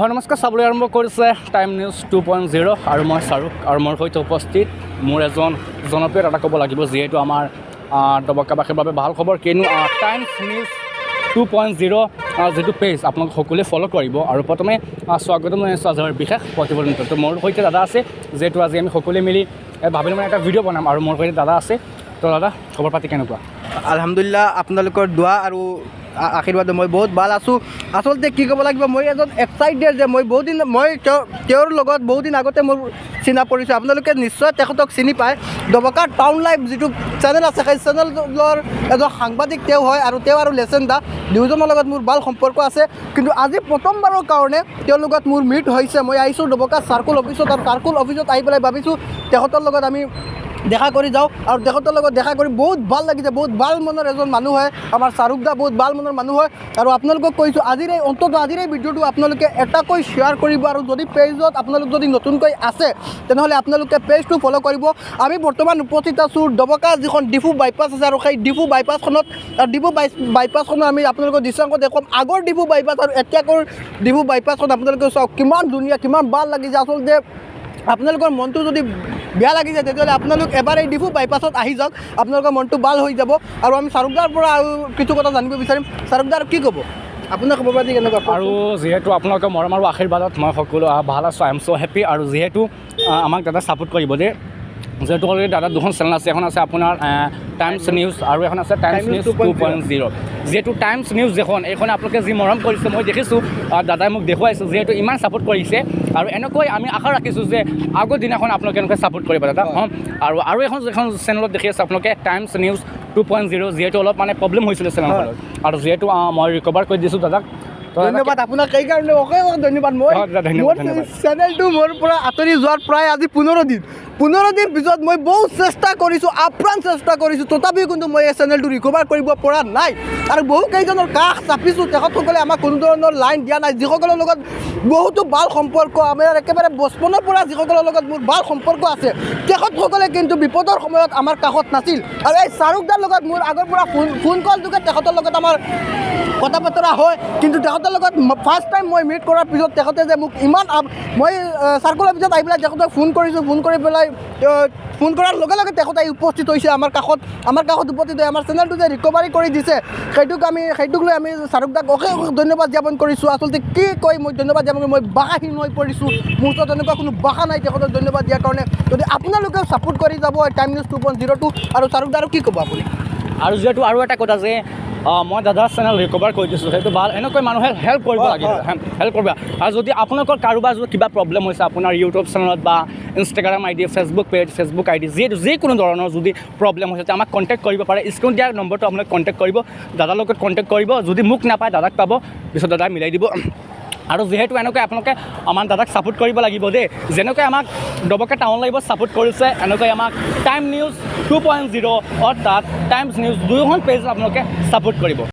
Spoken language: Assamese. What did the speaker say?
হয়, নমস্কাৰ। চাবলৈ আৰম্ভ কৰিছে টাইম নিউজ 2.0 আৰু মই শ্বাৰুখ আৰু মোৰ সৈতে উপস্থিত মোৰ এজন জনপ্ৰিয় দাদা ক'ব লাগিব, যিহেতু আমাৰ ডবকাবাসীৰ বাবে ভাল খবৰ, কিয়নো টাইমছ নিউজ 2.0 যিটো পেজ, আপোনালোক সকলোৱে ফ'ল' কৰিব। আৰু প্ৰথমে স্বাগতম জনাইছোঁ আজিৰ বিশেষ প্ৰতিবেদনটো। তো মোৰ সৈতে দাদা আছে, যিহেতু আজি আমি সকলোৱে মিলি ভাবিলোঁ মানে এটা ভিডিঅ' বনাম আৰু মোৰ সৈতে দাদা আছে। তো দাদা, খবৰ পাতি কেনেকুৱা? আলহামদুলিল্লাহ, আপোনালোকৰ দোৱা আৰু আশীৰ্বাদ মই বহুত ভাল আছোঁ। আচলতে কি ক'ব লাগিব, মই এজন এক্সাইটেড যে মই বহুত দিন মই তেওঁৰ লগত বহুত দিন আগতে মোৰ চিনা পৰিছোঁ। আপোনালোকে নিশ্চয় তেখেতক চিনি পায়। ডবকা টাউন লাইভ যিটো চেনেল আছে, সেই চেনেলৰ এজন সাংবাদিক তেওঁ হয় আৰু তেওঁ আৰু লেচেন দা দুয়োজনৰ লগত মোৰ ভাল সম্পৰ্ক আছে। কিন্তু আজি প্ৰথমবাৰৰ কাৰণে তেওঁৰ লগত মোৰ মিট হৈছে। মই আহিছোঁ ডবকা চাৰ্কুল অফিচত আৰু চাৰ্কুল অফিচত আহি পেলাই ভাবিছোঁ তেখেতৰ লগত আমি দেখা কৰি যাওঁ আৰু তেখেতৰ লগত দেখা কৰি বহুত ভাল লাগিছে। বহুত ভাল মনৰ এজন মানুহ হয় আমাৰ শ্বাৰুখ দা, বহুত ভাল মনৰ মানুহ হয়। আৰু আপোনালোকক কৈছোঁ, আজিৰ এই অন্ততঃ আজিৰ এই ভিডিঅ'টো আপোনালোকে এটাকৈ শ্বেয়াৰ কৰিব আৰু যদি পেজত আপোনালোক যদি নতুনকৈ আছে, তেনেহ'লে আপোনালোকে পেজটো ফ'ল' কৰিব। আমি বৰ্তমান উপস্থিত আছোঁ ডবকা যিখন ডিফু বাইপাছ আছে আৰু সেই ডিফু বাইপাছখনত আৰু ডিফু বাইপাছখনৰ আমি আপোনালোকৰ দৃশ্যাংশ দেখুৱাম। আগৰ ডিফু বাইপাছ আৰু এতিয়াকৰ ডিফু বাইপাছখন আপোনালোকে চাওক, কিমান ধুনীয়া, কিমান ভাল লাগিছে। আচলতে আপোনালোকৰ মনটো যদি বেয়া লাগিছে, তেতিয়াহ'লে আপোনালোক এবাৰ এই ডিফু বাইপাছত আহি যাওক, আপোনালোকৰ মনটো ভাল হৈ যাব। আৰু আমি শ্বাৰুখদাৰ পৰা আৰু কিছু কথা জানিব বিচাৰিম। শ্বাৰুখদাৰ, কি ক'ব আপোনাৰ খবৰ পাতি কেনেকুৱা? আৰু যিহেতু আপোনালোকৰ মৰম আৰু আশীৰ্বাদত মই সকলো ভাল আছোঁ, I am so happy। আৰু যিহেতু আমাক দাদা ছাপোৰ্ট কৰিব দেই। যিহেতু অলৰেডি দাদা দুখন চেনেল আছে, এখন আছে আপোনাৰ টাইমছ নিউজ আৰু এখন আছে টাইমছ নিউজ 2.0। যিহেতু টাইমছ নিউজ যিখন, এইখনে আপোনালোকে যি মৰম কৰিছে মই দেখিছোঁ, দাদাই মোক দেখুৱাইছে, যিহেতু ইমান ছাপোৰ্ট কৰিছে আৰু এনেকৈ আমি আশা ৰাখিছোঁ যে আগৰ দিনাখন আপোনালোকে এনেকৈ ছাপোৰ্ট কৰিব দাদা। অঁ, আৰু এখন যিখন চেনেলত দেখি আছে আপোনালোকে, টাইমছ নিউজ 2.0, যিহেতু অলপ মানে প্ৰব্লেম হৈছিলে চেনেলখনত আৰু যিহেতু মই ৰিকভাৰ কৰি দিছোঁ দাদাক। তো দাদা, ধন্যবাদ আপোনাক, সেইকাৰণে অশেষ অশেষ ধন্যবাদ। মই অ, দাদা, ধন্যবাদ, মোৰ ধন্যবাদ। চেনেলটো মোৰ পৰা আঁতৰি যোৱাৰ প্ৰায় আজি 15 দিন। 15 দিন পিছত মই বহুত চেষ্টা কৰিছোঁ, আপ্ৰাণ চেষ্টা কৰিছোঁ, তথাপিও কিন্তু মই এই চেনেলটো ৰিকভাৰ কৰিব পৰা নাই। আৰু বহু কেইজনৰ কাষ চাপিছোঁ, তেখেতসকলে আমাক কোনো ধৰণৰ লাইন দিয়া নাই। যিসকলৰ লগত বহুতো ভাল সম্পৰ্ক, আমাৰ একেবাৰে বচপনৰ পৰা যিসকলৰ লগত মোৰ ভাল সম্পৰ্ক আছে, তেখেতসকলে কিন্তু বিপদৰ সময়ত আমাৰ কাষত নাছিল। আৰু এই শ্বাৰুখদাৰ লগত মোৰ আগৰ পৰা ফোন কল যোগে তেখেতৰ লগত আমাৰ কথা বতৰা হয়। কিন্তু তেখেতৰ লগত ফাৰ্ষ্ট টাইম মই মিট কৰাৰ পিছত তেখেতে যে মোক ইমান মই চাৰ্কুলৰ পিছত আহি পেলাই তেখেতক ফোন কৰিছোঁ। ফোন কৰি পেলাই ফোন কৰাৰ লগে লগে তেখেত আহি উপস্থিত হৈছে আমাৰ কাষত। আমাৰ কাষত উপস্থিত হৈ আমাৰ চেনেলটো যে ৰিকভাৰী কৰি দিছে, সেইটোক লৈ আমি শ্বাৰুখ দাক অশেষ অশেষ ধন্যবাদ জ্ঞাপন কৰিছোঁ। আচলতে কি কৈ মই ধন্যবাদ জ্ঞাপন কৰি মই ভাষাহীন হৈ পৰিছোঁ। মোৰ ওচৰত তেনেকুৱা কোনো ভাষা নাই তেখেতক ধন্যবাদ দিয়াৰ কাৰণে। যদি আপোনালোকেও ছাপোৰ্ট কৰি যাব টাইম নিউজ 2.0টো। আৰু শ্বাৰুখ দা, আৰু কি ক'ব আপুনি? আৰু যিহেতু আৰু এটা কথা যে মই দাদাৰ চেনেল ৰিকভাৰ কৰি দিছোঁ, সেইটো ভাল। এনেকৈ মানুহে হেল্প কৰিব লাগে, হেল্প কৰিব। আৰু যদি আপোনালোকৰ কাৰোবাৰ যদি কিবা প্ৰব্লেম হৈছে আপোনাৰ ইউটিউব চেনেলত বা ইনষ্টাগ্ৰাম আই ডি, ফেচবুক পেজ, ফেচবুক আই ডি, যিহেতু যিকোনো ধৰণৰ যদি প্ৰব্লেম হৈছে, তেতিয়া আমাক কণ্টেক্ট কৰিব পাৰে। স্ক্ৰীণ দিয়াৰ নম্বৰটো আপোনাক কণ্টেক্ট কৰিব, দাদাৰ লগত কণ্টেক্ট কৰিব। যদি মোক নাপায়, দাদাক পাব, পিছত দাদাই মিলাই দিব। আৰু যিহেতু এনেকৈ আপোনালোকে আমাৰ দাদাক ছাপোৰ্ট কৰিব লাগিব দেই। যেনেকৈ আমাক ডবকা টাউন লাইভত ছাপোৰ্ট কৰিছে, এনেকৈ আমাক টাইম নিউজ 2.0 অৰ্থাৎ টাইমছ নিউজ দুয়োখন পেজ আপোনালোকে ছাপোৰ্ট কৰিব।